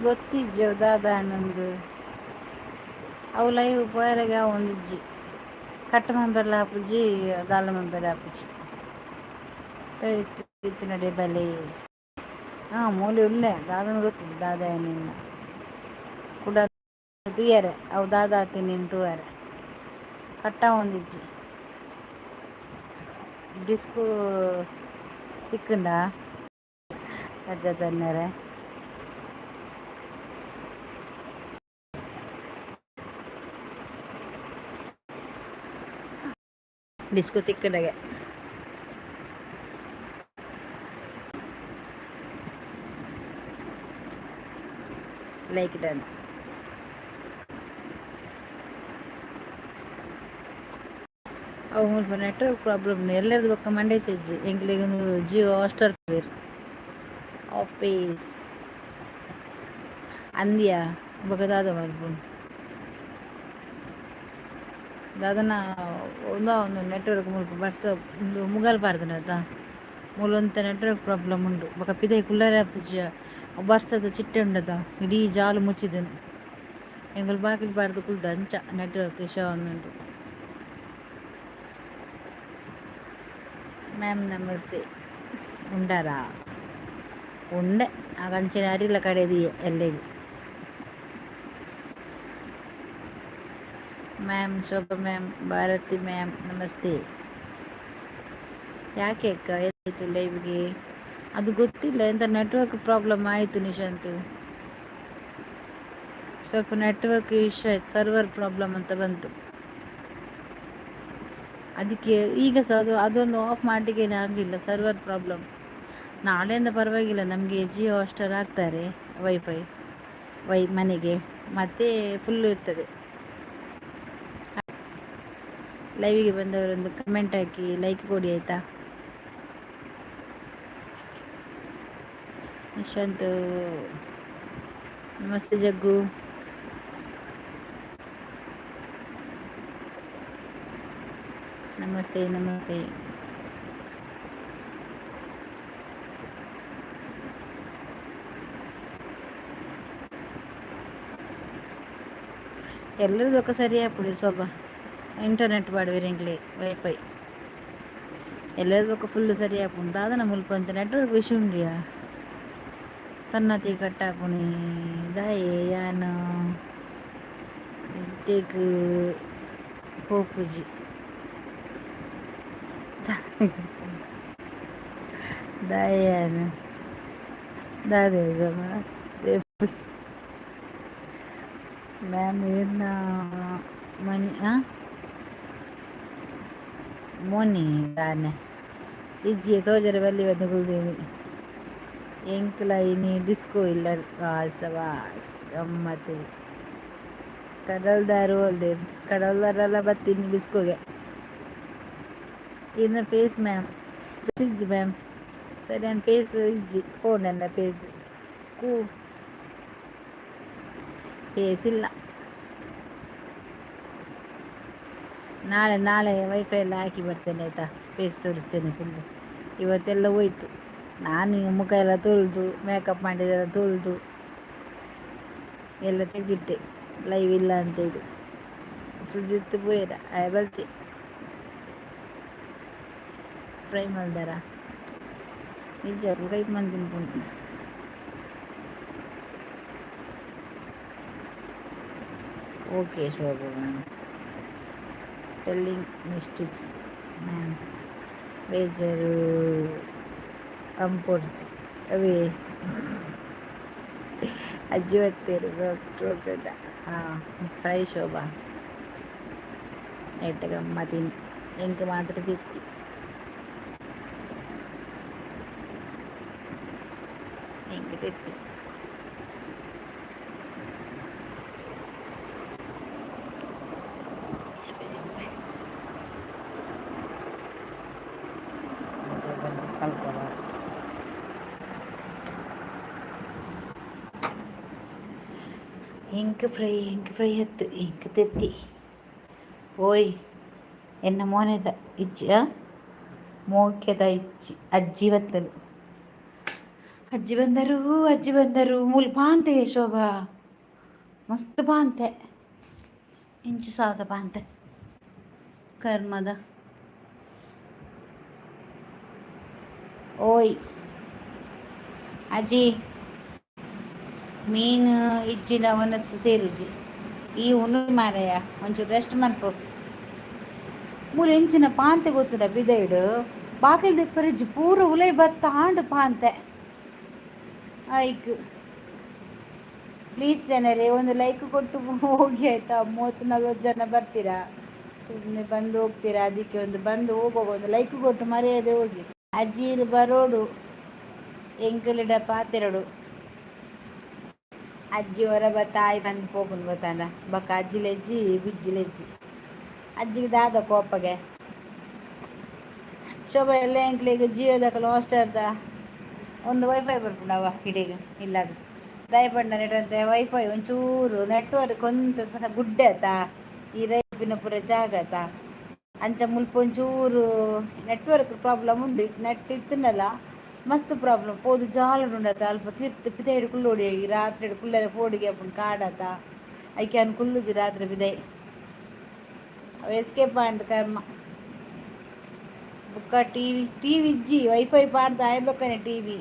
ಗೊತ್ತಿಜ್ಜಿ ದಾದ ಆನಂದು. ಅವು ಲೈವ್ ಪೋಯರೆಗೆ ಒಂದಿಜ್ಜಿ, ಕಟ್ಟ ಮೆಂಬರ್ಲ ಆಪುಜಿ, ದಾಲ ಮೆಂಬರ್ ಆಪುಜಿ. ಇತ್ತಿನಡೆ ಬಲೆ. ಹಾಂ, ಮೂಲೆ ಉಲ್ಲೆ. ದಾದನ ಗೊತ್ತಿಜ್ಜಿ, ದಾದ ನಿನ್ನ ಕುಡ ತೂಯರೆ. ಅವು ದಾದ ಆತೀನಿ ತೂಯರೆ. ಕಟ್ಟ ಒಂದಿಜ್ಜಿ. ಡಿಸ್ಕು ತಿಕ್ಕಂಡ ಅಜ್ಜ ತನ್ನರೆ. ಡಿಸ್ಕೋ ತಿಕ್ಕಂಡಗೆ. Like done. ಅವು ಮುಲ್ಪ ನೆಟ್ವರ್ಕ್ ಪ್ರಾಬ್ಲಮ್ ಎಲ್ಲರದು. ಬೊಕ್ಕ ಮಂಡೆ ಚಜ್ಜಿ ಎಂಕ್ಲೆಗ್ ಜಿಯೋ ಹಾಟ್ಸ್ಟಾರ್ ಬೇರ್ ಆಫೀಸ್ ಅಂದ್ಯಾ. ಬೊಕ್ಕ ದಾದ ಮಲ್ಪುನು? ದಾದನ ಒಂದಾ ಒಂದು ನೆಟ್ವರ್ಕ್ ಮುಲ್ಪ ಬರ್ಸ ಉಂದು ಮುಗಲ್ ಪಾರ್ದನತ. ಮೂಲೊಂತೆ ನೆಟ್ವರ್ಕ್ ಪ್ರಾಬ್ಲಮ್ ಉಂಡು. ಬೊಕ್ಕ ಪಿದಯಿ ಕುಲ್ಲರೆ ಆಪುಜಿ. ಬರ್ಸದ ಚಿಟ್ಟೆ ಉಂಡದ, ಇಡೀ ಜಾಲು ಮುಚ್ಚಿದನು. ಎಂಕುಲು ಬಾಕಿಲ್ ಪಾರ್ದ್ ಕುಲ್ದ. ಅಂಚ ನೆಟ್ವರ್ಕ್ ಇಶ್ಯೂ ಉಂಟು. ಮ್ಯಾಮ್ ನಮಸ್ತೆ. ಉಂಡಾರಾ? ಉಂಡೆ. ಆ ಅಂಚಿನ ಅರಿಲ ಕಡೆದಿ ಎಲ್ಲೆಗ್. ಮ್ಯಾಮ್, ಶೋಭಾ ಮ್ಯಾಮ್, ಭಾರತಿ ಮ್ಯಾಮ್, ನಮಸ್ತೆ. ಯಾಕೆ ಅಕ್ಕ, ಏನಾಯಿತು ಲೈವ್ಗೆ? ಅದು ಗೊತ್ತಿಲ್ಲ, ಎಂತ ನೆಟ್ವರ್ಕ್ ಪ್ರಾಬ್ಲಮ್ ಆಯಿತು ನಿಶಾಂತ್. ಸ್ವಲ್ಪ ನೆಟ್ವರ್ಕ್ ಇಶ್ಯೂ ಆಯ್ತು, ಸರ್ವರ್ ಪ್ರಾಬ್ಲಮ್ ಅಂತ ಬಂತು. ಅದಕ್ಕೆ ಈಗ ಸಹ ಅದು ಅದೊಂದು ಆಫ್ ಮಾಡಲಿಕ್ಕೆ ಆಗಲಿಲ್ಲ, ಸರ್ವರ್ ಪ್ರಾಬ್ಲಮ್. ನಾಳೆಯಿಂದ ಪರವಾಗಿಲ್ಲ, ನಮಗೆ ಜಿಯೋ ಹಾಟ್ಸ್ಟಾರ್ ಹಾಕ್ತಾರೆ ವೈಫೈ ವೈ ಮನೆಗೆ, ಮತ್ತೆ ಫುಲ್ಲು ಇರ್ತದೆ. ಲೈವಿಗೆ ಬಂದವರೊಂದು ಕಮೆಂಟ್ ಹಾಕಿ, ಲೈಕ್ ಕೊಡಿ, ಆಯಿತಾ? ನಿಶಾಂತ್ ನಮಸ್ತೆ. ಜಗ್ಗು ನಮಸ್ತೆ, ನಮಸ್ತೆ. ಎಲ್ಲರದ್ದು ఒక ಸರಿ ಆಪುಂಡು. ಸ್ವಲ್ಪ ಇಂಟರ್ನೆಟ್ ಪಾಡುವೆರ್ ಎಂಕ್ಲೆ ವೈಫೈ. ಎಲ್ಲರದ್ದು ಬೊಕ ಫುಲ್ ಸರಿ ಆಪುಂಡು. ದಾದನ ಮುಲ್ಪ ಒಂತೆ ನೆಟ್ವರ್ಕ್ ಇಶ್ಯೂ ಉಂಡಿಯಾ, ತನ್ನತಿ ಕಟ್ ಆಪುನಿ ದಾಯೆ? ಯಾನ್ ಇತ್ತೆಗ್ ಪೋಪುಜಿ. ದಾಯೆ ಯಾನ್ ದಾದೆ ಸಮ ಪೋಪುಜಿ. ಮ್ಯಾಮ್, ಈರ್ನ ಮನಿ ಮೋನಿ ದಾನೆ? ಇಜ್ಜಿ, ತೋಜರೆ ಬಲ್ಲಿ ಬಂದು ಕುಲ್ದೀನಿ. ಎಂಕ್ಲ ಇನಿ ಡಿಸ್ಕೋ ಇಲ್ಲ. ವಾಸ್ ಗಮ್ಮತ್ತು. ಕಡಲ್ದಾರು ಒಲ್ದೇರ್, ಕಡಲ್ದಾರೆಲ್ಲ ಬತ್ತೀನಿ ಡಿಸ್ಕೋಗೆ. ಇನ್ನು ಫೇಸ್ ಮ್ಯಾಮ್ ಇಜ್ಜಿ ಮ್ಯಾಮ್. ಸರಿ, ನನ್ನ ಫೇಸ್ ಇಜ್ಜಿ ಫೋನ್ ನನ್ನ ಫೇಸ್ ಕೂ ಫೇಸ್ ಇಲ್ಲ. ನಾಳೆ ನಾಳೆ ವೈಫೈ ಎಲ್ಲ ಹಾಕಿ ಬರ್ತೇನೆ, ಆಯಿತಾ? ಫೇಸ್ ತೋರಿಸ್ತೇನೆ ಫುಲ್ಲು. ಇವತ್ತೆಲ್ಲ ಹೋಯ್ತು. ನಾನು ಮುಖ ಎಲ್ಲ ತೊಳೆದು, ಮೇಕಪ್ ಮಾಡಿದೆಲ್ಲ ತೊಳೆದು ಎಲ್ಲ ತೆಗೆದಿಟ್ಟೆ, ಲೈವ್ ಇಲ್ಲ ಅಂತೇಳಿ. ಸುಜಿತ್ ಪೋಯೆರ ಆಯೆ ಬಲ್ತೆ. ಫ್ರೈ ಮಲ್ದಾರ? ನಿಜ ಕೈ ಮಂದಿನ. Okay Shobha ma'am. Spelling mistakes ma'am. ಬೇಜಾರು ಅಂಪೊಡ್ಚಿ ಅವೇ. ಅಜ್ಜಿ ಬತ್ತೇರು. ಸೊ ಹಾಂ, ಫ್ರೈ ಶೋಭಾ ಎಟ್ಟ ಗಮ್ಮತ್ತಿನಿ. ಎಂಕ್ ಮಾತ್ರ ತಿತ್ತಿ. ಎಂಕ್ ತೆತ್ತಿ. ಎಂಕ್ ಫ್ರೈ, ಎಂಕ್ ಫ್ರೈ ಹತ್ತು ಎಂಕ್ ತೆತ್ತಿ. ಓಯ್, ಎನ್ನ ಮೋನೆದ ಇಜ್ಜಿ, ಮೋಕೆದ ಇಜ್ಜಿ. ಅಜ್ಜಿ ಬತ್ತಲು. ಅಜ್ಜಿ ಬಂದರು, ಅಜ್ಜಿ ಬಂದರು. ಮೂಲು ಪಾಂತೆ ಶೋಭಾ, ಮಸ್ತ್ ಪಾಂತೆ, ಇಂಚು ಸಾದ ಪಾಂತೆ ಕರ್ಮದ. ಓಯ್ ಅಜ್ಜಿ, ಮೀನು ಇಜ್ಜಿನ ಒನಸ್ಸು ಸೇರುಜಿ. ಈ ಉನ್ನು ಮಾರಯ್ಯ, ಒಂಚೂರು ರೆಸ್ಟ್ ಮನ್ಪು. ಮೂಲು ಎಂಚಿನ ಪಾಂತೆ ಗೊತ್ತುಂಡ? ಬಿದೈಡು ಬಾಕಿಲ್ ದೆಪ್ಪರಿಜ್ಜಿ, ಪೂರ ಉಲೈ ಬತ್ತ ಆಂಡ್ ಪಾಂತೆ. ಐಕ್ ಪ್ಲೀಸ್ ಜನರೇ, ಒಂದು ಲೈಕ್ ಕೊಟ್ಟು ಹೋಗಿ, ಆಯ್ತಾ? 30-40 ಜನ ಬರ್ತೀರಾ, ಸುಮ್ಮನೆ ಬಂದು ಹೋಗ್ತೀರಾ. ಅದಕ್ಕೆ ಒಂದು ಬಂದು ಹೋಗುವಾಗ ಒಂದು ಲೈಕ್ ಕೊಟ್ಟು ಮರೆಯದೆ ಹೋಗಿ. ಅಜ್ಜಿರು ಬರೋಡು, ಎಂಕುಲೆಡ ಪಾತೆರಡು. ಅಜ್ಜಿ ಹೊರ ತಾಯಿ ಬಂದು ಪೋಪುಂಡು ಗೊತ್ತಾಂಡ. ಬೊಕ್ಕ ಅಜ್ಜಿ ಲೆಜ್ಜಿ ಬಿಜ್ಜಿ ಲೆಜ್ಜಿ. ಅಜ್ಜಿಗೆ ದಾದ ಕೋಪಗೆ? ಶೋಭಾ, ಎಲ್ಲ ಎಂಕ್ಲೆಗ್ ಜಿಯೋದಕಲ್ ಹಾಟ್ಸ್ಟಾರ್ದ ಒಂದು ವೈಫೈ ಬರ್ಪುಂಡವ ಇಡೆಗ್ ಇಲ್ಲಾಗ. ದಾಯೆ ನೆಟ್ ವೈಫೈ ಒಂಚೂರು ನೆಟ್ವರ್ಕ್ ಒಂತ ಪಂಡ ಗುಡ್ಡೆ ಆತ, ಈ ರೈಪಿನ ಪೂರ ಜಾಗ ಆತ. ಅಂಚ ಮುಲ್ಪ ಒಂಚೂರು ನೆಟ್ವರ್ಕ್ ಪ್ರಾಬ್ಲಮ್ ಉಂಡು. ನೆಟ್ ಇತ್ತುಂಡಲ ಮಸ್ತ್ ಪ್ರಾಬ್ಲಮ್. ಪೋದು ಜಾಲಡ್ ಉಂಡತ, ಅಲ್ಪ ತಿರ್ತ್ ಪಿದೈಡ್ ಕುಲ್ಲೋಡಿ. ಈ ರಾತ್ರಿ ಕುಲ್ಲರೆ ಪೋಡಿಗೆ ಆಪುಂಡು, ಕಾಡತ. ಐಕೆ ಅನ್ ಕುಲ್ಲುಜಿ ರಾತ್ರಿ ಪಿದೈ. ಅವು ಎಸ್ಕೇಪ್ ಆಂಡ್ ಕರ್ಮ. ಬುಕ್ಕ ಟಿವಿ, ಟಿವಿ ಇಜ್ಜಿ. ವೈಫೈ ಪಾಡ್ದು ಆಯ್ಬೇಕನೆ ಟಿವಿ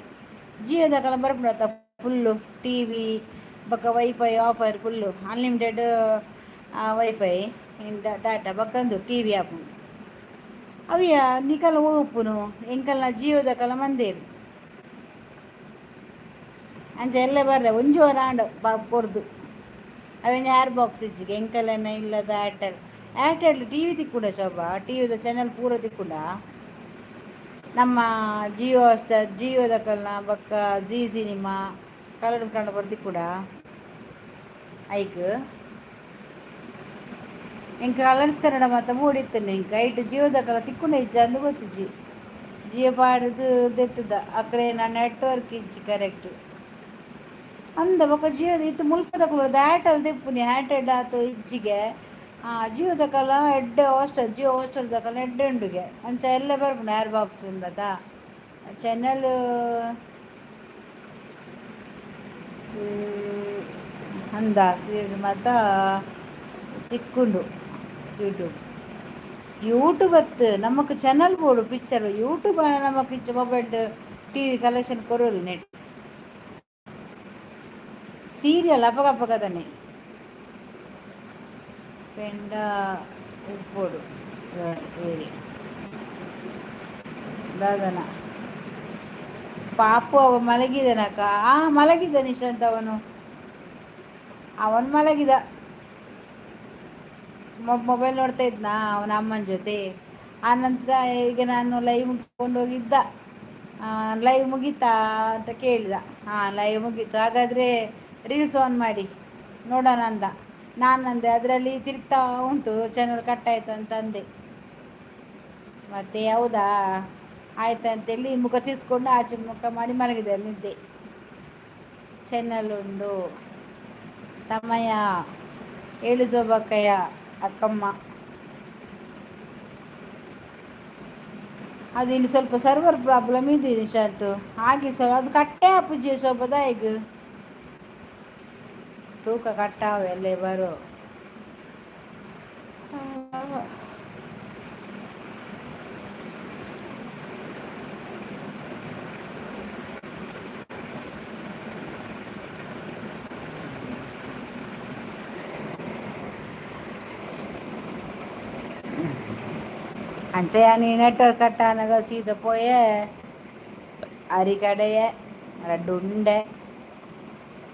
ಜಿಯೋದಕಲ ಬರ್ಪುಂಡತ ಫುಲ್ಲು ಟಿವಿ ಬೊಕ್ಕ wifi offer full unlimited wifi data ಬೊಕ್ಕಂದು TV ಆಪುಂಡು. ಅವಿಯ ನಿಕಲ ಓಪುನು ಎಂಕಲ್ನ ಜಿಯೋದಕಲ ಮಂದೇರು. ಅಂಚ ಎಲ್ಲ ಬರ್ರೆ ಒಂಜಿ ವಾರ ಆಂಡ್ ಕೊರ್ದು. ಅವೆಂಜಿ ಹೇರ್ ಬಾಕ್ಸ್ ಇಜ್ಜಿಗೆ ಎಂಕಲೆನ ಇಲ್ಲದ ಏರ್ಟೆಲ್. ಏರ್ಟೆಲ್ ಟಿವಿ ತಿಕ್ಕುಂಡ ಶೋಭಾ? ಟಿವಿದ ಚಾನಲ್ ಪೂರ ತಿಕ್ಕುಂಡ? ನಮ್ಮ ಜಿಯೋ ಸ್ಟಾರ್, ಜಿಯೋದಕಲ್ನ ಬೊಕ್ಕ G cinema, colours Kannada ಪೂರ ತಿಕ್ಕುಂಡ ಐಕ್? ಎಂಕ್ ಕಲರ್ಸ್ ಕನ್ನಡ ಮಾತ ಬೋಡಿತ್ತುಂಡು ಎಂಕ್. ಐಟ್ ಜಿಯೋದಕಲ ತಿಕ್ಕುಂಡ ಇಜ್ಜ ಅಂದ್ ಗೊತ್ತಿಜ್ಜಿ. ಜಿಯೋ ಪಾಡ್ದು ದೆತ್ತುದ, ಅಕ್ಲೆನ ನೆಟ್ವರ್ಕ್ ಇಜ್ಜಿ ಕರೆಕ್ಟ್ ಅಂದ. ಬೊಕ ಜಿಯೋದ ಇತ್ತೆ ಮುಲ್ಪದಕುಲು ಏರ್ಟೆಲ್ ದೆಪ್ಪುನಿ. ಏರ್ಟೆಲ್ ಆತ್ ಇಜ್ಜಿಗೆ. ಜಿಯೋದಕಲ ಎಡ್ಡೆ ಹಾಟ್ಸ್ಟಾರ್, ಜಿಯೋ ಹಾಟ್ಸ್ಟಾರ್ ದಕಲ ಎಡ್ಡೆ ಉಂಡುಗೆ. ಅಂಚ ಎಲ್ಲ ಬರ್ಪುಂಡು. ಏರ್ ಬಾಕ್ಸ್ ಉಂಡತ ಚಾನಲ್ ಅಂದ ಸೀಡ್ ಮಾತ ತಿಕ್ಕುಂಡು. ಯೂಟ್ಯೂಬ್, ಯೂಟ್ಯೂಬ್ ಅತ್ತು ನಮಕ್ ಚಾನಲ್ ಬೋಡು ಪಿಕ್ಚರ್. ಯೂಟ್ಯೂಬ್ ನಮಕ್ ಇಚ್ಚ mobile TV connection ಕೊರೋಲು net. Serial ಅಪಗಪಗದನೆ ಪೆಂಡ ಉಪ್ಪೊಡು ಏರಿ ದಾದನ. ಪಾಪು ಅವ ಮಲಗಿದನಕ್ಕ? ಆ ಮಲಗಿದ್ದ ನಿಶಾಂತ್. ಅವನು ಅವನು ಮಲಗಿದ. ಮೊಬೈಲ್ ನೋಡ್ತಾ ಇದ್ನಾ ಅವನ ಅಮ್ಮನ ಜೊತೆ. ಆನಂತರ ಈಗ ನಾನು ಲೈವ್ ಮುಗಿಸ್ಕೊಂಡು ಹೋಗಿದ್ದ. ಲೈವ್ ಮುಗೀತಾ ಅಂತ ಕೇಳಿದ. ಹಾಂ, ಲೈವ್ ಮುಗೀತು. ಹಾಗಾದರೆ ರೀಲ್ಸ್ ಆನ್ ಮಾಡಿ ನೋಡೋಣ ಅಂದ. ನಾನಂದೆ, ಅದರಲ್ಲಿ ತಿರುಗ್ತಾ ಉಂಟು, ಚಾನಲ್ ಕಟ್ ಆಯ್ತು ಅಂತ ಅಂದೆ. ಮತ್ತೆ ಹೌದಾ, ಆಯ್ತು ಅಂತೇಳಿ ಮುಖ ತಿರ್ಸ್ಕೊಂಡು ಆಚೆ ಮುಖ ಮಾಡಿ ಮಲಗಿದೆ ನಿದ್ದೆ. ಚಾನಲ್ ಉಂಡು ತಮ್ಮಯ್ಯ. ಏಳು ಸೋಬಕ್ಕಯ್ಯ ಅಕ್ಕಮ್ಮ. ಅದು ಇಲ್ಲಿ ಸ್ವಲ್ಪ ಸರ್ವರ್ ಪ್ರಾಬ್ಲಮ್ ಇದೆ ನಿಶಾಂತ್. ಹಾಗೆ ಸರ್, ಅದು ಕಟ್ಟೆ ಆಪುಜಿ ಶೋಭದ. ಈಗ ತೂಕ ಕಟ್ಟಾವ ಎಲ್ಲೇ ಬರೋ. ಅಂಚೆ ನೆಟ್ವರ್ಕ್ ಕಟ್ಟಾನಗ ಸೀದ ಪೋಯೆ, ಅರಿಕಡೆಯೆ ರಡ್ಡು ಉಂಡೆ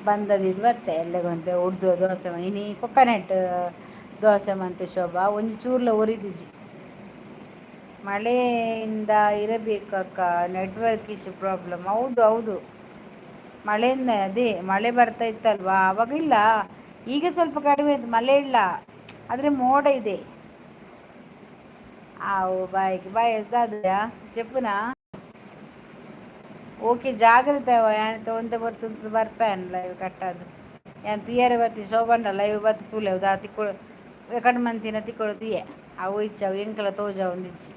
ಬಂದದ್ದು ಬತ್ತೆ. ಎಲ್ಲಗೊಂತೆ ಉಡ್ದು ದೋಸೆ ಇನಿ ಕೊಕೊನಟ್ ದೋಸೆ ಮಂತೆ ಶೋಭಾ. ಒಂಜಿ ಚೂರ್ಲ ಒರಿದಿಜಿ. ಮಳೆಯಿಂದ ಇರಬೇಕಕ್ಕ ನೆಟ್ವರ್ಕ್ ಇಶ್ಯೂ ಪ್ರಾಬ್ಲಮ್. ಹೌದು ಹೌದು, ಮಳೆಯಿಂದ. ಅದೇ ಮಳೆ ಬರ್ತಾ ಇತ್ತಲ್ವಾ ಅವಾಗ? ಇಲ್ಲ, ಈಗ ಸ್ವಲ್ಪ ಕಡಿಮೆ ಆಯ್ತು. ಮಳೆ ಇಲ್ಲ, ಆದರೆ ಮೋಡ ಇದೆ. ಆವು, ಬಾಯ್ ಬಾಯ್. ದಾದಯಾ ಚೆಪ್ಪುನಾ? ಓಕೆ, ಜಾಗ್ರತೆ. ಯಾನ್ ಒಂತೆ ಬರ್ತುಂತು ಬರ್ಪೇನ್ ಲೈವ್ ಕಟ್ಟಾದ್. ಯಾನ್ ತೂಯರೆ ಬತ್ತಿ ಶೋಭಣ್ಣ ಲೈವ್ ಬತ್ತಿ ತೂಲೆ ದಾ ತಿಕ್ಕೊಡು ರೆಕಾರ್ಡ್ ಮಂತಿನ ತಿಕ್ಕೊಡು ತೂಯೆ. ಅವು ಇಜ್ಜಿ, ಅವು ಎಂಕಲ ತೋಜಾವೊಂದಿಜ್ಜಿ.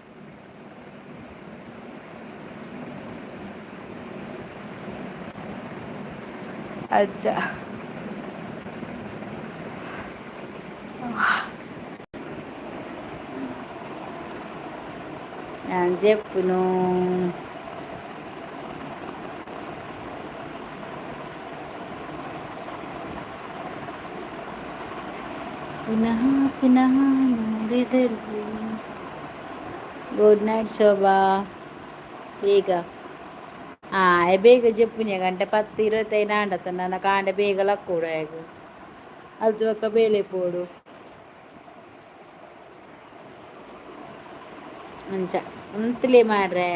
ಅಂಚ. ಯಾನ್ ಜೆಪ್ಪುನು. ಪುನಃ ಪುನಃ ನೋಡಿದರು. ಗುಡ್ ನೈಟ್ ಶೋಭಾ. ಬೇಗ ಬೇಗ ಜೆಪ್ಪುನೆ, ಗಂಟೆ 10:25 ಆಂಡತ. ನನ ಕಾಂಡೆ ಬೇಗ ಲಕ್ಕೊಡು ಆಯಗ್. ಅಲ್ತ್ ಬೊಕ್ಕ ಬೇಲೆ ಪೋಡು. ಅಂಚ ಉಂತುಲೆ ಮಾರ್ರೆ.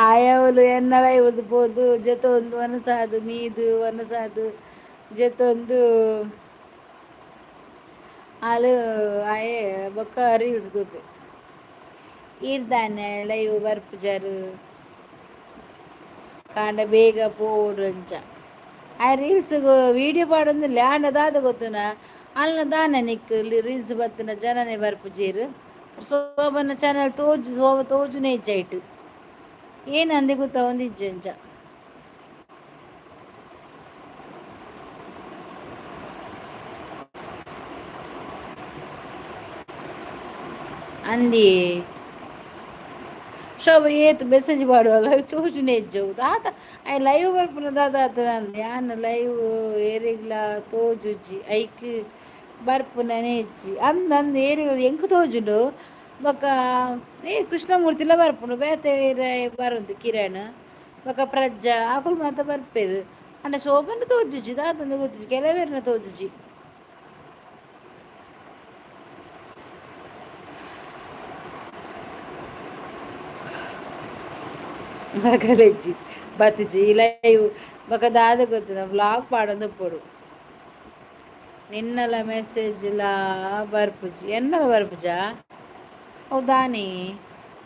ಆಯವ್ಲು ಎನ್ನಲ ಇವ್ರದ್ದು ಪೋದು ಜೆತೊಂದು ವನಸಾದ್ ಮೀದು ವನಸಾದ್ ಜೆತೊಂದು ಆಲ್ ಆಯೆ ಬೊಕ್ಕ ರೀಲ್ಸ್ ತೂಪೆ. ಈರ್ ದಾನೆ ಲೈವ್ ಬರ್ಪುಜರ್, ಕಾಂಡೆ ಬೇಗ ಪೋವೊಡು ಅಂಚ. ಆಯೆ ರೀಲ್ಸ್ಗ್ ವೀಡಿಯೋ ಪಾಡೊಂದುಲ್ಲೆ. ಆಂಡ ದಾದ ಗೊತ್ತುನ, ಅಲ್ನ ದಾನೆ ನಿಕ್ ರೀಲ್ಸ್ ಬತ್ತಿನ ಜನನೇ ಬರ್ಪುಜೆರ್. ಶೋಭನ ಚಾನಲ್ ತೋಜು ಶೋಭ ತೋಜುನೇ ಇಜ್ಜ ಐಟ್. ಏನಂದೆ ಗೊತ್ತಾವೊಂದಿಜ್ಜಿ ಅಂಚ. ಅಂದಿ ಶೋಭ ಏತ್ ಮೆಸೇಜ್ ಪಾಡುವಲ್ಲ, ತೋಜುನೇ ಇಜ್ಜವು ದಾದ. ಆಯೆ ಲೈವ್ ಬರ್ಪುನ ದಾದ ಆತನ. ಯಾನ್ ಲೈವ್ ಏರೆಗ್ಲಾ ತೋಜುಜಿ, ಐಕ್ ಬರ್ಪುನನೇ ಇಜ್ಜಿ. ಅಂದ್ ಅಂದ್ ಏರೆಗ್ ಎಂಕ್ ತೋಜುಂಡು. ಬೊಕ್ಕ ಏ ಕೃಷ್ಣಮೂರ್ತಿಲ ಬರ್ಪುಂಡು, ಬೇತೆ ಬರುಂದು ಕಿರಣ್ ಬೊಕ್ಕ ಪ್ರಜ್ಜಾ ಅಕುಲು ಮಾತ ಬರ್ಪೆರ್. ಆಂಡ ಶೋಭನ ತೋಜುಜಿ, ದಾದಂದ್ ಗೊತ್ತಿಜ್ಜಿ. ಕೆಲವೆರ್ನ ತೋಜುಜಿ. ಮಗಲೆಜ್ಜಿ ಬತ್ತಿಜಿ ಈ ಲೈವ್. ಬೊಕ್ಕ ದಾದ ಗೊತ್ತಿನ, ವ್ಲಾಗ್ ಪಾಡೊಂದು ಉಪ್ಪೊಡು. ನಿನ್ನಲ ಮೆಸೇಜ್ಲಾ ಬರ್ಪುಜಿ, ಎನ್ನಲ ಬರ್ಪುಜಾ? ಅವು ದಾನೆ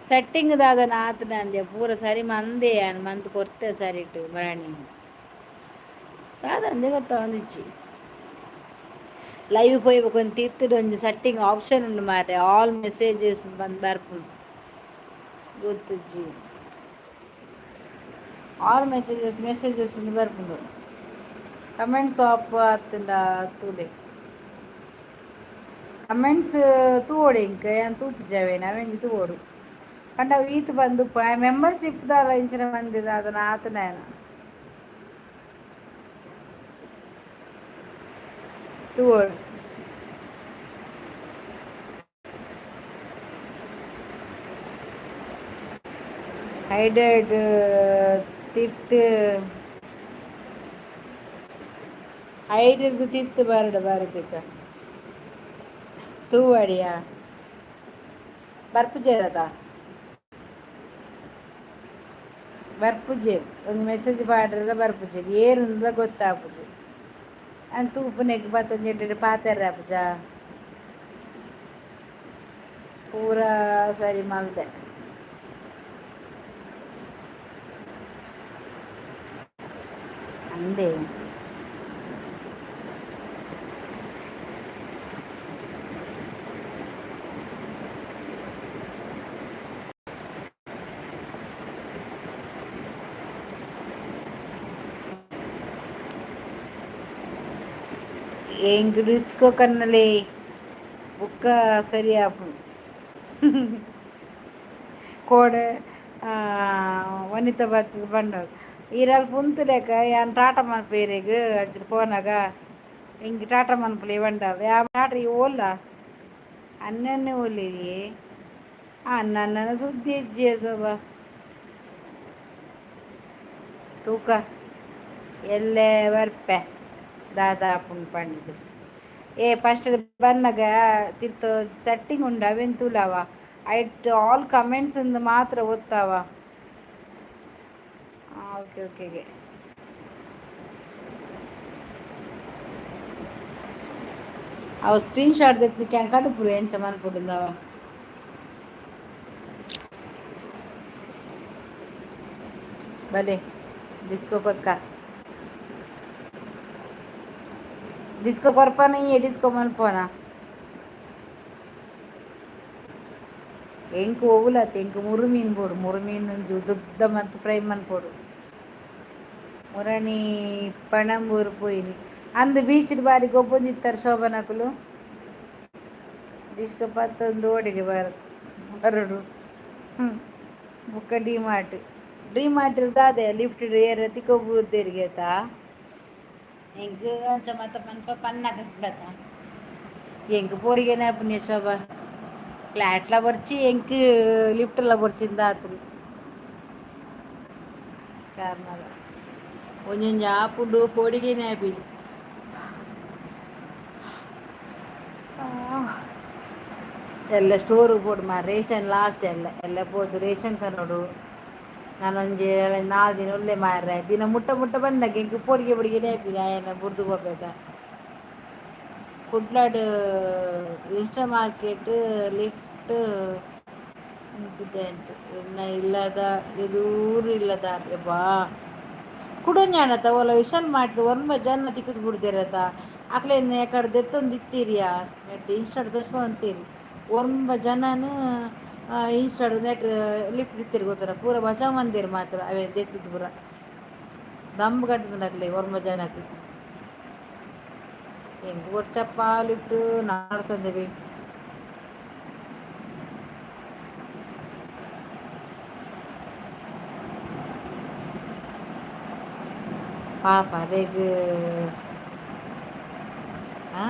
ಸೆಟ್ಟಿಂಗ್ ದಾದನ ಆತನ ಅಂದ್ಯ. ಪೂರ ಸರಿ ಮಂದೆ ಯಾನ್ ಮಂತ್ ಕೊರ್ತೆ ಸರಿಟ್ ಮರಾಣಿ. ದಾದ ಅಂದೆ ಗೊತ್ತಾವೊಂದಿಜ್ಜಿ. ಲೈವ್ ಪೋಯಿ ಬೊಕ ಒಂಜಿ ತಿರ್ತ್ಡ್ ಒಂಜಿ ಸೆಟ್ಟಿಂಗ್ ಆಪ್ಷನ್ ಉಂಡು ಮಾರ್ರೆ, ಆಲ್ ಮೆಸೇಜಸ್ ಪಂದ್ ಬರ್ಪುಂಡು. ಗೊತ್ತುಜ್ಜಿ. ಆಲ್ ಮೆಸೇಜಸ್ ಮೆಸೇಜಸ್ ಇಂದ್ ಬರ್ಪುಂಡು. ಕಮೆಂಟ್ಸ್ ಆಫ್ ಆತ್ಂಡ ತೂಲೆ. ಕಮೆಂಟ್ಸ್ ತೂವೊಡು ಎಂಕ್, ಯಾನ್ ತೂತುಜಿ ಅವೇನ್. ಅವೆಂಜಿ ತೂವೊಡು ಪಂಡ ಅವು ಈತ್ ಬಂದ್ ಮೆಂಬರ್ಶಿಪ್ ದಾಲ ಇಂಚಿನ ಮಂದಿ ದಾದನ ಆತುಂಡ ತೂವೊಡು. ಹೈಡೆಡ್ ತಿರ್ತ್ ಹೈಡ್ರ್ದ್ ತಿರ್ತ್ ಬರಡ್ ಭಾರತಿಕ ತೂವಡಿಯಾ ಬರ್ಪುಜೆರದ ಬರ್ಪುಜೆರ್. ಒಂಜಿ ಮೆಸೇಜ್ ಪಾಡ್ರೆಲ ಬರ್ಪುಜೆರ್. ಏರುಂದ್ಲ ಗೊತ್ತಾಪುಜಿ. ಅಂದ್ ತೂಪುನೆಗ್ ಬತ್ತೊಂಜಿ ಎಡ್ಡೆ ಪಾತೆರ್ರೆ ಆಪುಜಾ? ಪೂರ ಸರಿ ಮಲ್ದೆ. ಅಂದೆ ಎಂಕ್ ಡಿಸ್ಕೋ ಕನ್ನಲೆ ಬೊಕ್ಕ ಸರಿ ಆಪುಂಡು. ಕೋಡೆ ವನಿತಾ ಬತ್ತುದು ಪಂಡಲ್, ಈರ್ ಅಲ್ಪ ಉಂತುಲೆಕ ಯಾನ್ ಟಾಟಾ ಮನ್ಪುವೆರೆಗ್ ಅಂಚಿನ ಪೋನಗ ಎಂಕ್ ಟಾಟಾ ಮನ್ಪುಲೆ ಪಂಡಲ್. ಯಾನ್ ಟಾಟಾ ಈ ಓಲ್ಲ ಅಣ್ಣನ್ನೇ ಓಲ್ಲೆರಿಯೇ ಅಣ್ಣನ ಸುದ್ದಿ ಇಜ್ಜಿಯೇ ಶೋಭಾ. ತೂಕ ಎಲ್ಲೆ ಬರ್ಪೆ ದಾದ ಆಪುಂಡು ಪಂಡ್ದ್. ಏ ಫಸ್ಟ್ ಬನ್ನಗ ತಿರ್ತ್ ಸೆಟ್ಟಿಂಗ್ ಉಂಡು, ಅವೆನ್ ತೂಲವ. ಐಟ್ ಆಲ್ ಕಮೆಂಟ್ಸ್ ಇಂದ್ ಮಾತ್ರ ಒತ್ತಾವ. ಓಕೆ ಓಕೆಗೆ ಅವು ಸ್ಕ್ರೀನ್ ಶಾಟ್ ದೆತ್ತ್ ಕಡುಪುರು ಎಂಚ ಮನ್ಪುಡುಂದವ. ಬಲೆ ಡಿಸ್ಕೋ ಕೊರ್ಕ. ಡಿಸ್ಕೋ ಕೊರ್ಪನ ಈ ಡಿಸ್ಕೋ ಮನ್ಪುವನ? ಎಂಕ್ ಒವುಲತ್, ಎಂಕ್ ಮುರು ಮೀನ್ ಬೋಡು. ಮುರು ಮೀನ್ ಒಂಜಿ ಉದ್ದ ಮಂತ್ ಫ್ರೈ ಮನ್ಪೊಡು. ಮುರಣಿ ಪಣಂಬೂರು ಪೋಯಿನಿ. ಅಂದು ಬೀಚ್ ಬಾರಿ ಗೊಬ್ಬೊಂದಿತ್ತಾರೆ ಶೋಭನಕುಲು. ಡಿಸ್ಕೊ ಪತ್ತೊಂದು ಓಡಿಗೆ ಬರ ಬರಡು. ಬೊಕ್ಕ ಡಿ ಮಾರ್ಟ್, ಡಿ ಮಾರ್ಟ್ ದಾದೆ ಲಿಫ್ಟ್ ಏರ ತಿಕ್ಕೊಬೂರ್ದೇರಿಗೆ ಎಂಕ್ ಅಂಚ ಮತ್ತ ಪನ್ಪ ಪನ್ನಗ ಬತ್ತ. ಎಂಕ್ ಪೋಡಿಗೆನೆ ಆಪುನಿ ಶೋಭಾ. ಫ್ಲಾಟ್ಲ ಬೊರ್ಚಿ ಎಂಕ್, ಲಿಫ್ಟ್ಲ ಬೊರ್ಚಿಂದ ಆತ್ರಿ ಕಾರ್ನದ ಒಂಜೊಂಜಿ ಆಪುಂಡು, ಪೋಡಿಗೆನೆ ಆಪಿನಿ. ಎಲ್ಲ ಸ್ಟೋರ್ ಬೋಡು ಮಾರ್, ರೇಷನ್ ಲಾಸ್ಟ್. ಎಲ್ಲ ಎಲ್ಲ ಪೋದು ರೇಷನ್ ಕನೋಡು. ನಾನೊಂಜಿ 4 ದಿನ ಉಲ್ಲೆ ಮಾರ್ರೆ. ದಿನ ಮುಟ್ಟ ಮುಟ್ಟ ಬಂದಾಗ ಎಂಕ್ ಪೋಡಿಗೆ ಪೋಡಿಗೆನೆ ಆಪಿನಿ ಆಯನ ಬುರ್ದು ಪೋಪೆದ. ಕುಡ್ಲಡ್ ಇನ್ಸ್ಟಾ ಮಾರ್ಕೆಟ್ ಲಿಫ್ಟ್ ಇನ್ಸಿಡೆಂಟ್ ಇನ್ನ ಇಲ್ಲದ ಎದೂರು ಇಲ್ಲದಾರ್ ಬಾ. ಕುಡೊಂಜಾಂಡತ ಓಲ ವಿಶಾಲ್ ಮಾರ್ಟ್ ಒರ್ಂಬ ಜನ ತಿಕ್ಕುದು ಬುಡ್ದೆರತ. ಅಕ್ಲೆನ್ ಎಕಡೆ ದೆತ್ತೊಂದು ಇತ್ತೀರಿಯಾ ನೆಟ್ ಇನ್ಸ್ಟಾಡ್ ದೋಷ ಅಂತೀರಿ. ಒರ್ಂಬ ಜನನು ಇನ್ಸ್ಟಾಡ್ ನೆಟ್ ಲಿಫ್ಟ್ ಇತ್ತೀರಿ ಗೊತ್ತರ. ಪೂರ ಬಚಾವ್ ಮಂದಿರ್ ಮಾತ್ರ. ಅವೇ ದೆತ್ತದು ಪೂರ ದಂಬು ಕಟ್ಟುದು ಅಕ್ಲೆ ಒರ್ಂಬ ಜನಕ್ಕೆ. ಎಂಕ್ ಬೊರ್ಚಪ್ಪ ಲಿಫ್ಟ್ ನಾಡ್ತಂದೆ ಬಿ. ಪಾಪ ಅರೆಗ್ ಆ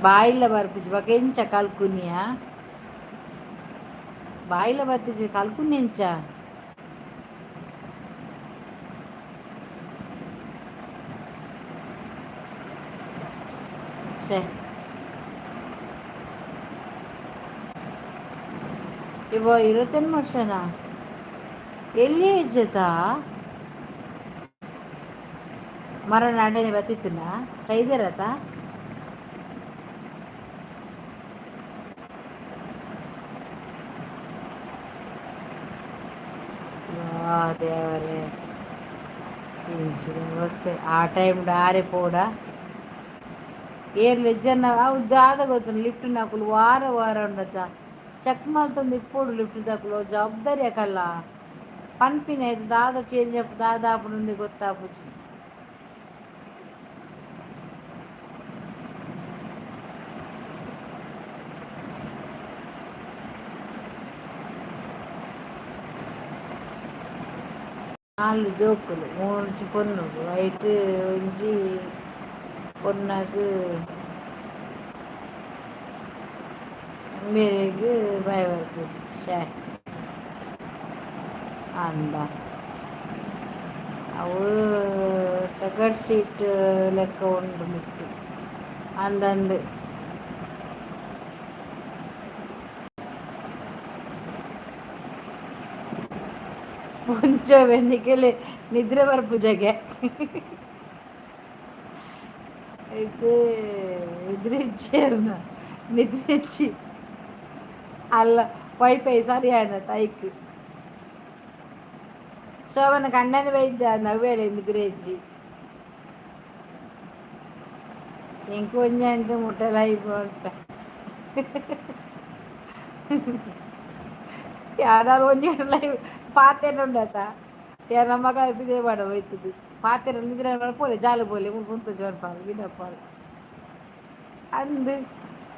ಬಾಯಿಲ ಬರ್ಪುಜಿ. ಬೊಕ ಎಂಚ ಕಲ್ಕುನಿಯ? ಬಾಯಿಲ ಬತ್ತಿಜಿ, ಕಲ್ಕುನಿ ಎಂಚ? ಛೇ, ಇವ 28 ವರ್ಷನಾ? ಎಲ್ಲಿ ಏಜ್? ಮರಣ ಅಡನೆ ಬತ್ತಿತ್ತಿನ ಸೈದೆರತ. ದೇವರೇ, ಇಂಚಿನ ವಸ್ತೆ ಆ ಟೈಮ್ ಆರೆ ಪೋಡ ಏರ್ಲೆ ಜನ. ಅವು ದಾದ ಗೊತ್ತು, ಲಿಫ್ಟ್ ನಕುಲು ವಾರ ವಾರ ಉಂಡತ ಚೆಕ್ ಮಲ್ತೊಂದು ಇಪ್ಪೊಡು. ಲಿಫ್ಟ್ ದಕುಲು ಜವಾಬ್ದಾರಿ ಅಕಲ್ಲ ಪನ್ಪಿನ ದಾದ ಚೇಂಜ್ ಅಪ್ ದಾದ ಆಪುಂಡು ಗೊತ್ತಾಪುಜಿ. ನಾಲ್ ಜೋಕುಲು, ಮೂಜಿ ಪೊನ್ನುಲು. ಐಟ್ ಒಂಜಿ ಪೊನ್ನಗ್ ಮೇರೆಗ್ ಬಾಯ್ ಬರ್ಪುಜಿ. ಶ್ಯೆ ಅಂದ ಅವು ತಗಡ್ ಶೀಟ್ ಲೆಕ್ಕ ಉಂಡು ಲಿಫ್ಟ್ ಅಂದಂದು. ಪುಂಚವೆ ನಿಕಲೆ ನಿದ್ರೆ ಬರ್ಪುಜಗೆ అయితే ನಿದ್ರೆ ನಿದ್ರೆ ಅಲ್ಲ. ವೈಫೈ ಸರಿ ಆಂಡ ತೈಕ್ ಶೋಭನ ಕಣ್ಣನೆ ಬೈಜ ನವ್ವೇಲೆ ನಿದ್ರೆ ಇಜ್ಜಿ. ಎಂಕ್ ಒಂಜಿ ಮುಟ್ಟಲ ಮಲ್ಪ ಯಾರು ಒಂಜಿ ಲೈವ್ ಪಾತೆರ ಉಂಡತ. ಯಾರ ಮಗ ಇದೇ ಮಾಡ ಹೋಯ್ತದೆ ಪಾತೆರ ನಿದ್ರೆ ಪೋಲೆ ಜಾಲು ಪೋಲೆ ಮುಲ್ಪ ಜೋರ್ ಗಿಡಪ್ಪಾಲ್ ಅಂದ್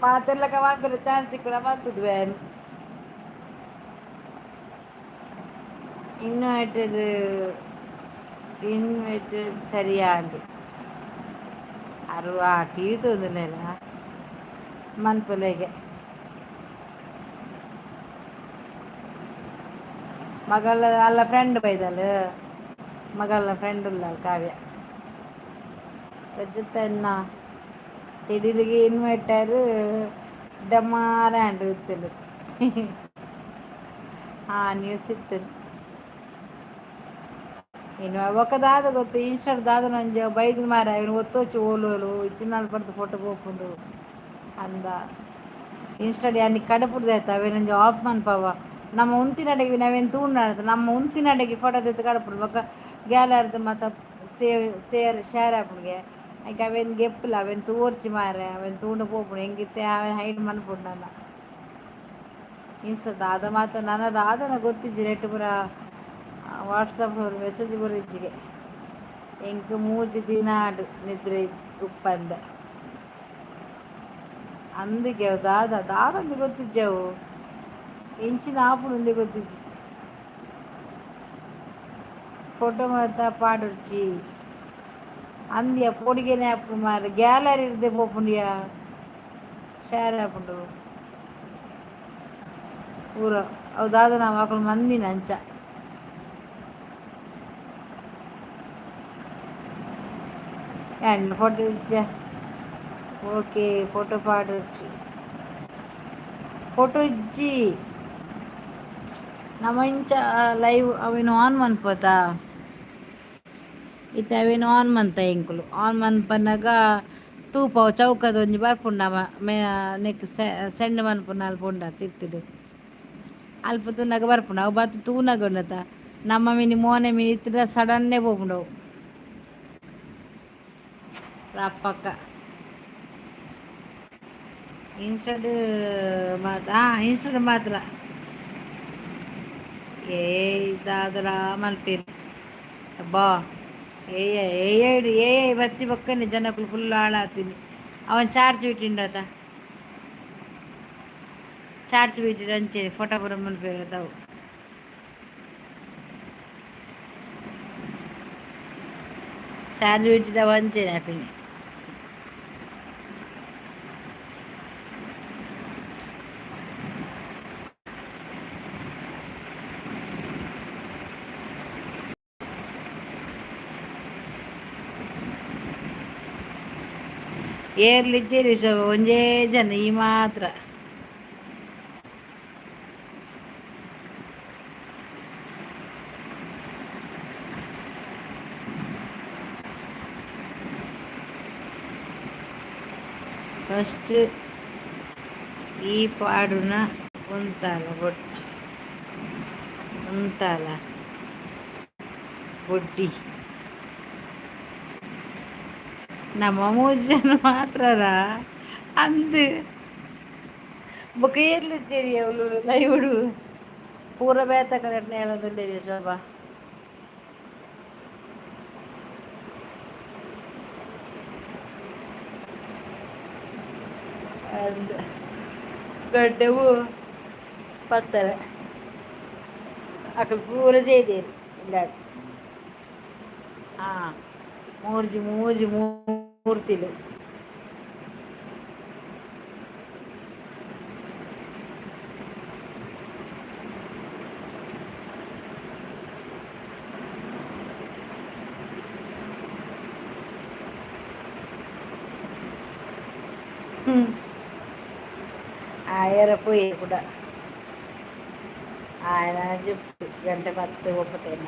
ಪಾತೆರ್ಲಕ ಮಾಡ್ಬೇರೆ ಚಾನ್ಸ್ ಸಿಕ್ಕುನ ಬರ್ತದ. ವ್ಯಾನ್ ಇನ್ವರ್ಟರ್ ಇನ್ವರ್ಟರ್ ಸರಿಯಾಂಡು ಅರು ಆ ಟಿವಿ ತೋಂದಿಲ್ಲ ಮನ್ಪುಲೆಗೆ. ಮಗಳ ಅಲ್ಲ ಫ್ರೆಂಡ್ ಬೈದಲ್. ಮಗಳ ಫ್ರೆಂಡ್ ಉಲ್ಲ ಕಾವ್ಯ ರಜಿತನ್ನ ತಿಡಿಲಿಗೆ ಇನ್ವರ್ಟರ್ ಡಮಾರ ಆಂಡ್ ಇತ್ತಲು. ಹಾ, ನ್ಯೂಸ್ ಇತ್ತು. ಇನ್ನು ಬೊಕ ದಾದ ಗೊತ್ತು, ಇನ್ಸ್ಟಾಡ್ ದಾದ ಒಂಜಿ ಬೈದ್ ಮಾರ ಇವ್ನು ಒತ್ತೋಚು ಓಲೋಲು ಇತ್ತಿನಾಲ್ ಪಡ್ದು ಫೋಟೋ ಪೋಪುಂಡು ಅಂದ. ಇನ್ಸ್ಟಾಡ್ ಯಾನಿ ಕಡಪುಡ್ದಾಯ್ತು ಅವೇನೊಂಜಿ ಆಫ್ ಮನ್ಪವ. ನಮ್ಮ ಉಂತಿನಡೆಗೆ ನಾವೇನು ತೂಂಡ ನಮ್ಮ ಉಂತಿನಡೆಗೆ ಫೋಟೋ ತೆತ್ತು ಕಡಪುಡು. ಬೊಕ ಗ್ಯಾಲರಿದ ಮಾತ ಸೇವ್ ಸೇರ್ ಶೇರ್ ಆಪುಂಡುಗೆ. ಐಕ್ ಅವೇನು ಗೆಪ್ಪುಲ, ಅವೇನು ತೋರ್ಚಿ ಮಾರೆ. ಅವೇನು ತೂಂಡ ಪೋಪುಂಡು ಎಂಕಿತ್ತೆ ಅವೇನು ಹೈಡ್ ಮನ್ಪುಂಡು. ನನ್ನ ಇನ್ಸ್ಟಾ ದಾದ ಮಾತ ನನ್ನ ದಾದನ ಗೊತ್ತಿಜ್ಜಿ. ರೇಟ್ ಪೂರ WhatsApp message ಬರೀಜಿಗೆ. ಎಂಕ್ 3 ದಿನ ಆಂಡ್ ನಿದ್ರೆ ಉಪ್ಪಂದೆ. ಅಂದಿಗೆ ಅವು ದಾದ ದಾದಂದು ಗೊತ್ತಿಜ್ಜವು, ಎಂಚಿನ ಆಪುಂಡು ಗೊತ್ತಿಜ್ಜಿ. ಫೋಟೋ ಮಾತ ಪಾಡೊಡ್ಚಿ ಅಂದ್ಯ ಪೋಡಿಗೆನೆ ಆಪುಂಡು ಮಾರ್ರೆ. ಗ್ಯಾಲರಿ ಇರ್ದೆ ಪೋಪುಂಡಿಯ, ಶೇರ್ ಆಪುಂಡು ಪೂರ. ಅವು ದಾದ ನಾವು ಅಕುಲು ಮಂದಿನ ಅಂಚ. ಯಾನ್ ಫೋಟೋ ಇಜ್ಜ. ಓಕೆ, ಫೋಟೋ ಪಾಡೊಡ್ಚಿ, ಫೋಟೋ ಇಜ್ಜಿ. ನಮ ಇಂಚ ಲೈವ್ ಅವೆನ್ ಆನ್ ಮನ್ಪೊತ. ಇತ್ತೆ ಅವೆನ್ ಆನ್ ಮಂತ ಎಂಕುಲು. ಆನ್ ಮನ್ಪನಗ ತೂಪ, ಚೌಕದ ಒಂಜಿ ಬರ್ಪುಂಡು. ನಮ ಮೇ ನೆಕ್ ಸೆಂಡ್ ಮನ್ಪುನ ಅಲ್ಪ ಉಂಡ ತಿರ್ತ್‌ಡ್. ಅಲ್ಪ ತೂನಗ ಬರ್ಪುಂಡು. ಅವು ಬತ್ತ್ ತೂನಗ ಉಂಡತ, ನಮ್ಮ ಮಿನಿ ಮೋನೆ ಮಿನಿ ಇತ್ತಿಡ ಸಡನ್ನೇ ಪೋಪುಂಡು ಅವು. ರಪ್ಪಕ್ಕ ಇನ್ಸ್ಟಾಡ್ ಮಾತ್ರ, ಹಾಂ, ಇನ್ಸ್ಟಾಡ್ ಮಾತ್ರ. ಏ ದಾದಲ ಮಲ್ಪೇರು. ಅಬ್ಬಾ, ಏ ಏ ಏ ಬತ್ತಿ ಬೊಕ್ಕನೆ ಜನಕುಲು ಫುಲ್ ಹಾಳಾತೀನಿ. ಅವನ್ ಚಾರ್ಜ್ ಬಿಟ್ಟಿಂಡತ, ಚಾರ್ಜ್ ಬಿಟ್ಟಿಡು. ಅಂಚೆನೆ ಫೋಟೋ ಪೂರ ಮನ್ಪೇರು ಅವು. ಚಾರ್ಜ್ ಬಿಟ್ಟಿಡ ಅಂಚೆನೆ ಆಪಿನಿ. ಏರ್ಲಿಜ್ಜೇರಿ ಶೋಭ, ಒಂಜೇ ಜನ ಈ ಮಾತ್ರ. ಫಸ್ಟ್ ಈ ಪಾಡುನ ಉಂತಾಲ ಬೊಟ್ಟು ಉಂತಾಲ ಬೊಡ್ಡಿ. ನಮ್ಮ ಮೂಜಿ ಜನ ಮಾತ್ರರ ಅಂದ್. ಬೊಕ ಏರ್ಲಿಜ್ಜೆರ್ ಅವ್ಲು ಲೈವ್ಡು? ಪೂರ ಬೇತೆ ಕಡೆಟ್ ನೇರೊಂದುಲ್ಲೆರ್ ಶೋಭಾ. ಅಂದ್, ಗಡ್ಡೆವು ಪತ್ತರೆ ಅಕುಲು ಪೂರ ಜೈದೇರು ಇಲ್ಲಾಡ್. ಹಾಂ, ಮೂರ್ಜಿ ಮೂಜಿ ಮೂರ್ತಿಲು. ಆಯರ ಪೋಯೆ ಕುಡ. ಆಯನ ಜೆಪ್ಪು ಗಂಟೆ 10 ಒಪ್ಪತೇನ.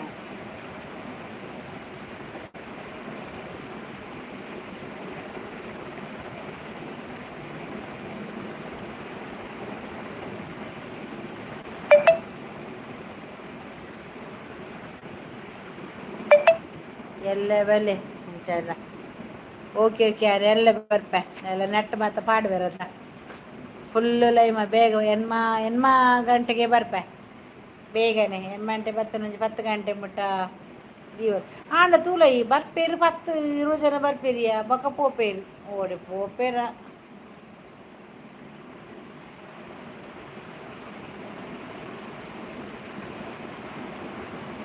ಎಲ್ಲ ಬಲೆ ಇಂಚ. ಓಕೆ ಓಕೆ, ಯಾರು ಎಲ್ಲ ಬರ್ಪೆ. ಎಲ್ಲ ನೆಟ್ ಮಾತ ಪಾಡ್ವೆರತ ಫುಲ್ ಲೈಮ. ಬೇಗ ಎನ್ಮ ಎನ್ಮ ಗಂಟೆಗೆ ಬರ್ಪೆ ಬೇಗನೆ. ಎನ್ಮ ಗಂಟೆ ಬತ್ತನೊಂಜಿ 10 ಗಂಟೆ ಮುಟ್ಟ ದೀವರ್. ಆಂಡ ತೂಲೈ, ಬರ್ಪೇರು 10-20 ಜನ ಬರ್ಪೇರಿಯ, ಬೊಕ ಪೋಪೇರು, ಓಡೆ ಪೋಪೇರ?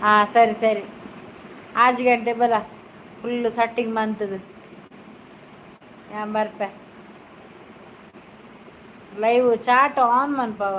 ಹಾಂ, ಸರಿ ಸರಿ, 6 ಗಂಟೆ ಬಲ. ಫುಲ್ ಸಟ್ಟಿಂಗ್ ಮಂತದು ಯಾನ್ ಬರ್ಪೆ. Live chat on ಮನ್ಪವ.